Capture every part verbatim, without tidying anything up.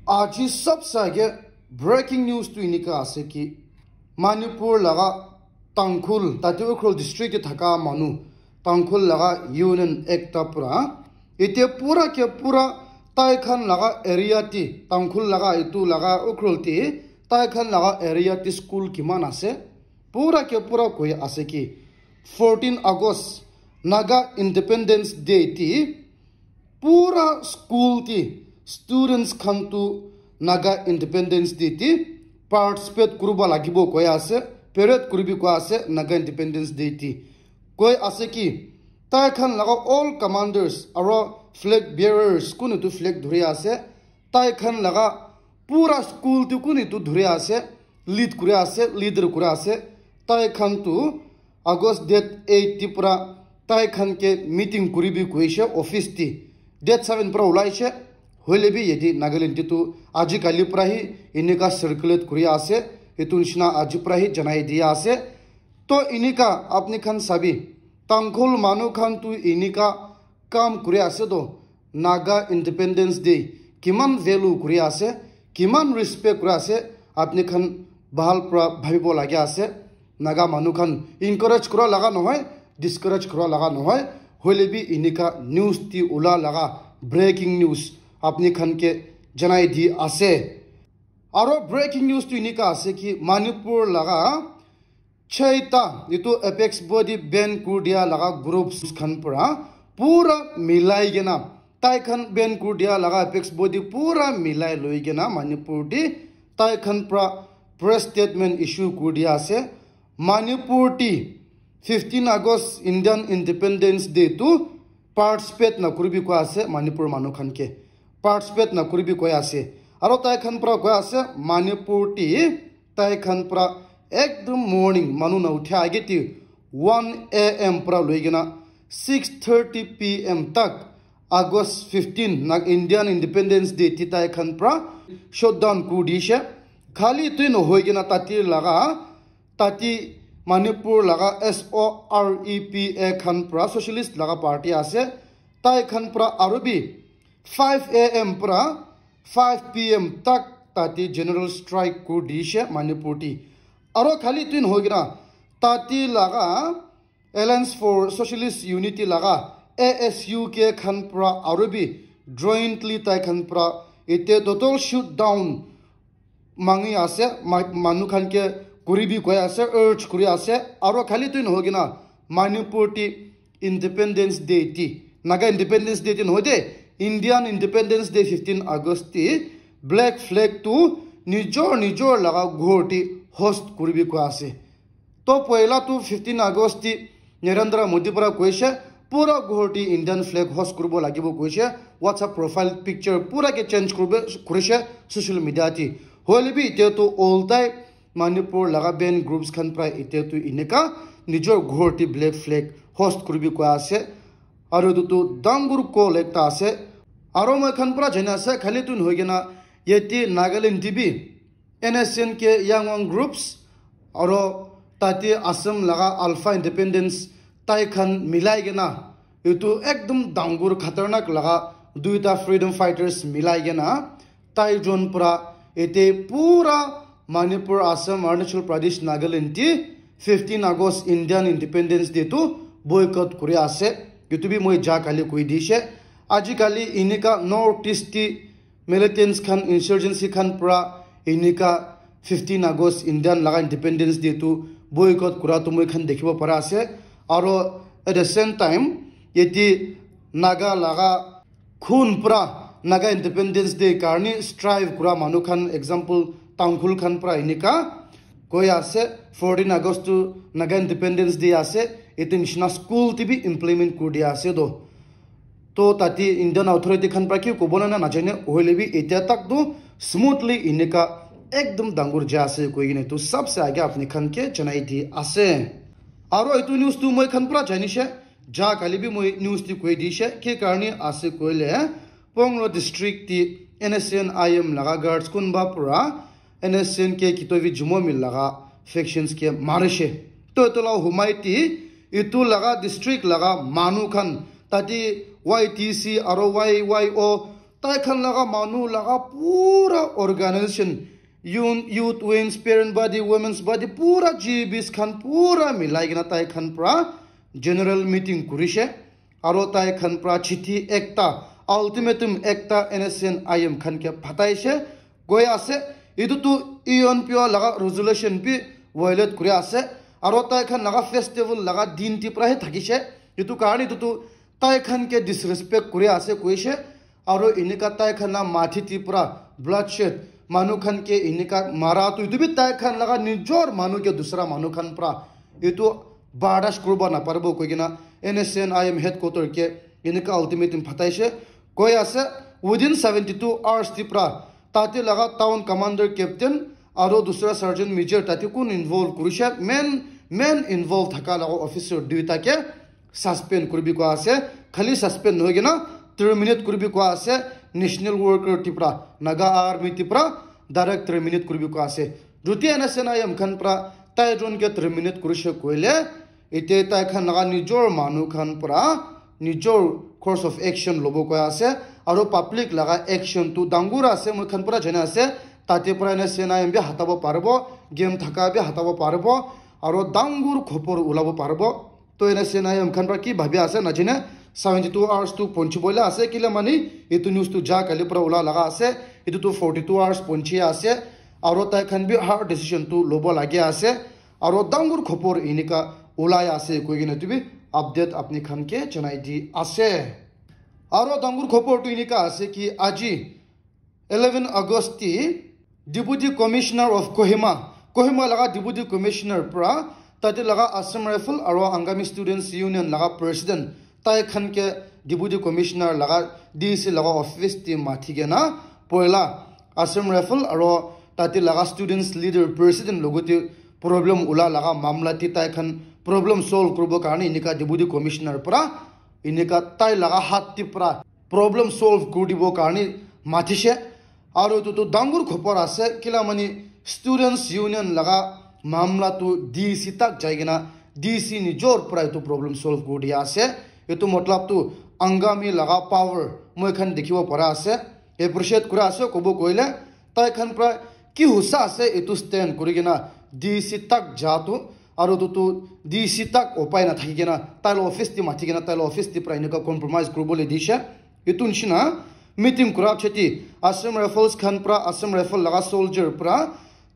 Aji sabse age breaking news tu enika ase ki Manipur laga Tangkhul, tate Ukhrul district te thaka manu, Tangkhul laga union ekta pura, ite pura ke pura tai khan laga area te, Tangkhul laga itu laga Ukhrul te, tai khan laga area te school kiman ase, pura ke pura koi ase ki fourteen August Naga Independence Day te pura school te students khan tu Naga Independence Day te participate kuribo lagibo koi ase, parade kuribi koi ase Naga Independence Day te. Koi ase ki tai khan laga all commanders aro flag bearers kunu tu flag dhuri ase, tai khan laga pura school tu kunu tu dhuri ase, lead kuri ase, leader kuri ase, tai khan tu August date eight te pura tai khan ke meeting kuribi koishe office te. Date seven pura ulaishe, hoile bi yate Nagaland te tu aji kali pura hi enika circulate kuri ase, etu nishina aji pura hi janai dia ase. To enika apni khan sabi, Tangkhul manu khan tu enika kam kuri ase to, Naga Independence Day kiman value kuri ase, kiman respect kuri ase, apni khan bhal pura bhabibo lage ase. Naga manu khan encourage kura laga nohoi, discourage kura laga nohoi, hoile bi enika news ti ula laga breaking news apni khan ke janai di ase. Aro breaking news tu enika ase ki Manipur laga chaita itu apex body ban kuri dia laga groups khan pura pura milai kena, tai khan ban kuri dia laga apex body pura milai loi kena Manipur te tai khan pura press statement issue kuri dia ase. Manipur te fifteen August Indian Independence Day tu participate na kuribi koi ase Manipur manu khan ke. Participate na kuribi koi ase. Aro tai khan pura koi ase Manipur te tai khan pura ekdom morning manu na uthia age te one A M pura loi kena six thirty P M tak August fifteen na Indian Independence Day te tai khan pura shutdown kuri dishe. Khali tu nohoi kena tate laga tate Manipur laga S O R E P A khan pura socialist laga party ase, tai khan pura aru bi five A M pura five P M tak tate general strike kuri dishe Manipur te. Aro khali tu nohoi kena tate laga Alliance for Socialist Unity laga A S U K khan pura aru bi jointly tai khan pura ite total shutdown mangi ase, ma- manu khan ke kuribi koi ase, urge kuri ase, aro khali tu nohoi kena Manipur te Independence Day te, Naga Independence Day te nohoi de, Indian Independence Day fifteen August te black flag tu nijor nijor laga ghor te host kuribi koi ase. To poila tu fifteen August te Narendra Modi pura koishe, pura ghor te Indian flag host kuribo lagibo koishe, WhatsApp profile picture pura ke change kuribo koishe social media te. Hoile bi ite tu oltai Manipur laga band groups khan pura ite tu enika nijor ghor te black flag host kuribi koi ase. Aru etu tu dangur call ekta ase. Aru moi khan pura jana ase, khali tu nohoi kena yate Nagaland te bi N S C N K Yangwang groups aro tate Assam laga Alpha Independence tai khan milai kena etu ekdom dangur khatarnak laga duita freedom fighters milai kena tai jon pura ete pura Manipur, Assam, Arunachal Pradesh, Nagaland te fifteen August Indian Independence Day tu boycott kuri ase. Etu bi moi ja kali koi dishe. Aji kali enika North East te militants khan, insurgency khan pura enika fifteen August Indian laga Independence Day tu boycott kura tu moi khan dikhibo para ase. Aro at the same time yate Naga laga khun pura Naga Independence Day karni strive kura manu khan, example Tangkhul khan pura enika koi ase fourteen August tu Naga Independence Day ase, etu nishina school te bi implement kuri dia ase to. To tate Indian authority khan pra ki kobo na na najane, hoile bi etia tak tu smoothly enika ekdom dangor ja ase koi kena etu sabse age apni khan ke janai di ase. Aro etu news tu moi khan pra janishe, ja kali bi moi news tu koi dishe, ke karni ase koile, Ponglo district ti N S C N I M laga guards kunba pra N S C N K Kitovi Jumo Mill laga factions ke marishe. To etu la humai ti etu laga district laga manu khan tate Y T C aro Y Y O Tai khan laga manu laga pura organization, youth, youth wings, parent body, women's body, pura G Bs khan pura milai kena tai khan pra general meeting kurishe. Aro tai khan pra chithi ekta, ultimatum ekta N S C N I M khan ke phataishe, koi ase, etu tu U N P O laga resolution bi violate kuri ase. Aro tai khan laga festival laga din ti pra he thakishe. Etu karne etu tu tai khan ke disrespect kuri ase koishe. Aro enika tai khan la mathi ti pra bloodshed, manu khan ke enika mara tu etu bi tai khan laga nijor manu ke dusra manu khan pra etu bardash kuribo naparibo koi kena N S C N I M headquarter ke enika ultimatum phataishe. Koi ase, within seventy two hours ti pra tate laga town commander, captain aro dusra sergeant major tate kun involve kurishe, main, main involve thaka laga officer duita ke suspend kuribi koi ase. Khali suspend nohoi kena terminate kuribi koi ase. National worker ti pra, Naga Army ti pra direct terminate kuribi koi ase. Jodi N S C N I M khan pra tai jon ke terminate kurishe koile, ite tai khan laga nijor manu khan pra nijor course of action lobo koi ase. Aro public laga action tu dangur ase, moi khan pra jana ase. Tate pra N S C N I M bi hatabo paribo, game thaka bi hatabo paribo, aro dangur khopor ulabo paribo. To N S C N I M khan pra ki bhabi ase najane, seventy two hours tu ponchi bole ase, kile mani etu news tu ja kali pra ula laga ase, etu tu forty two hours ponchi ase, aro tai khan bi hard decision tu lobo lage ase, aro dangur khopor enika ulai ase koi kena tu bi update apni khan ke janai di ase. Aro dangur khopor tu enika ase ki aji eleven August ti Deputy Commissioner of Kohima, Kohima laga Deputy Commissioner pra tate laga Assam Rifle aro Angami Students Union laga President tai khan ke Deputy Commissioner laga D C laga office ti mathi kena poila Assam Rifle aro tate laga students leader president logote problem ula laga mamla ti tai khan problem solve kuribo karne enika Deputy Commissioner pra enika tai laga hat ti pra problem solve kuri dibo karne matishe. Aro etu tu dangur khopor ase, kila mani students union laga mamla tu D C tak jai kena D C nijor pra etu problem solve kuri dia ase. Etu matlab tu Angami laga power moi khan dikhibo para ase, appreciate kura ase. Kobo koile tai khan pra ki husa ase etu stand kuri kena D C tak ja tu, aro tu tu D C tak upai na thaki kena tai la office ti mathi kena tai la office ti pra enika compromise kuribole dishe. Etu nishina meeting kura cheti Assam Rifles khan pra, Assam Rifle laga soldier pra,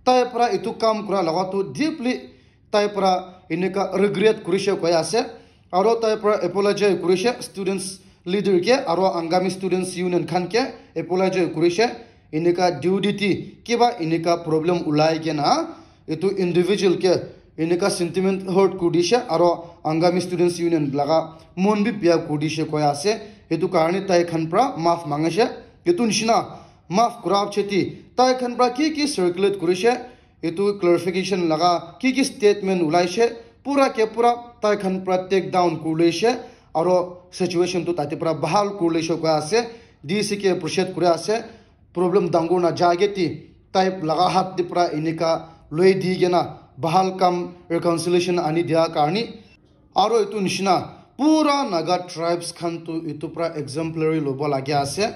tai pra etu kam kura laga tu deeply tai pra enika regret kurishe koi ase. Aro tai pra apologize kurishe students leader ke aro Angami Students Union khan ke apologize kurishe. Enika duty ti kiba enika problem ulai kena etu individual ke enika sentiment hurt kuri dishe aro Angami Students Union laga mon bi biya kuri dishe koi ase. Etu karne tai khan pra maaf mangishe. Etu nishina maaf kura cheti tai khan pra ki ki circulate kurishe, etu clarification laga ki ki statement ulaishe, pura ke pura tai khan pra take down kuri loishe aro situation tu tate pra bahal kuri loishe koi ase. D C ke appreciate kuri ase. Problem dangor na jage ti tai laga hat ti pra enika loi di kena bahal kam reconciliation ani dia karne. Aro etu nishina pura Naga tribes khan tu etu pra exemplary lobo lage ase.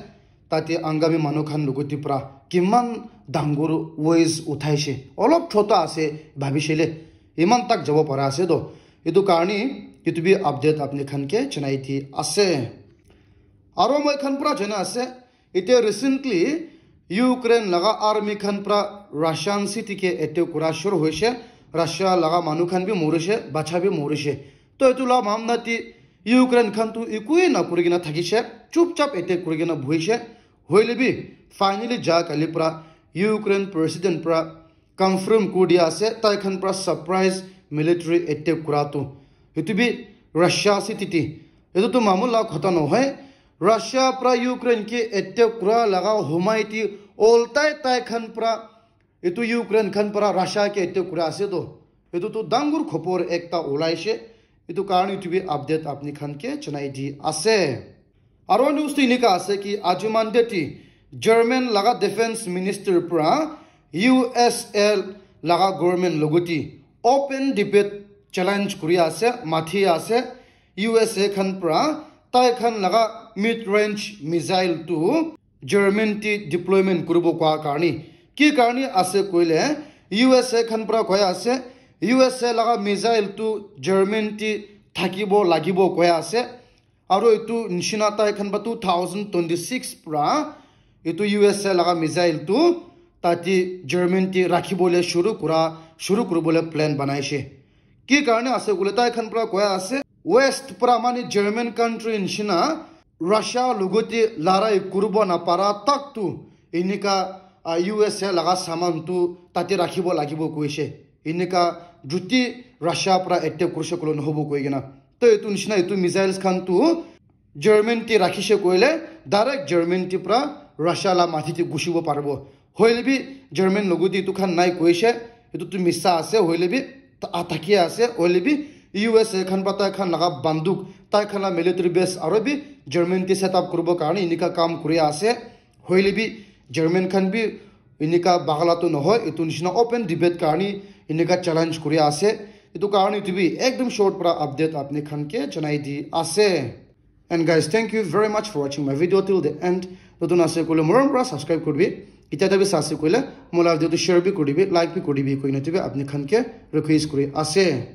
Tate Angami manu khan logote pra kiman dangor ways uthaishe. Olop chota ase bhabishele iman tak jabo para ase to. Etu karne etu bi update apni khan ke janai di ase. Aro moi khan pura jana ase, ete recently Ukraine laga army khan pra Russian city ke attack kura shuru hoishe. Russia laga manu khan bi morishe, bacha bi morishe. To etu la mamla ti Ukraine khan tu ekoi na kuri kena thakishe, chupchap attack kuri kena bohishe. Hoile bi finally ja kali pra Ukraine president pra confirm kuri dia ase, tai khan pra surprise military attack kura tu. Etu bi Russia city ti. Etu tu mamula khota nohoi. Russia pra Ukraine ke attack kura laga humai ti oltai tai khan pra etu Ukraine khan pra Russia ke attack kura ase to. Etu tu dangur khopor ekta ulaishe. Etu karne etu bi update apni khan ke janai di ase. Aro news tu enika ase ki aji Monday ti German laga defense minister pra U S A laga government logote open debate challenge kuri ase, mathi ase U S A khan pra tai khan laga mid range missile tu German te deployment kuribo koa karni. Ki karni ase koile, U S A khan pra koi ase, U S A laga missile tu German te thakibo lagibo koi ase. Aro etu nishina tai khan ba two thousand twenty-six pra etu U S A laga missile tu tate German te rakhibo le shuru kura, shuru kuribo le plan banaishe. Ki karne ase koile tai khan pra koi ase, West pra mane German country nishina Russia logote larai kuribo napara tak tu enika, ah, U S A laga saman tu tate rakhibo lagibo koishe. Enika juti Russia pra attack kurishe koile nohobo koi kena. To etu nishina etu missiles khan tu German te rakhishe koile direct German te pra Russia la mathi te gushibo paribo. Hoile bi German logote etu khan nai koishe, etu tu misa ase, hoile bi ta-, a, thaki ase, hoile bi U S A khan pra tai khan laga banduk, tai khan la military base aro bi German te set up kuribo karne enika kam kuri ase. Hoile bi German khan bi enika bagala tu nohoi, etu nishina open debate karne enika challenge kuri ase. Etu karne etu bi ekdom short pra update apni khan ke janai di ase. And guys, thank you very much for watching my video till the end. Notun ase koile morom pra subscribe kuribi. Itya tabi sa ase koile, mo la video tu share bi kuribi, like bi kuribi, koina tu bi apni khan ke request kuri ase.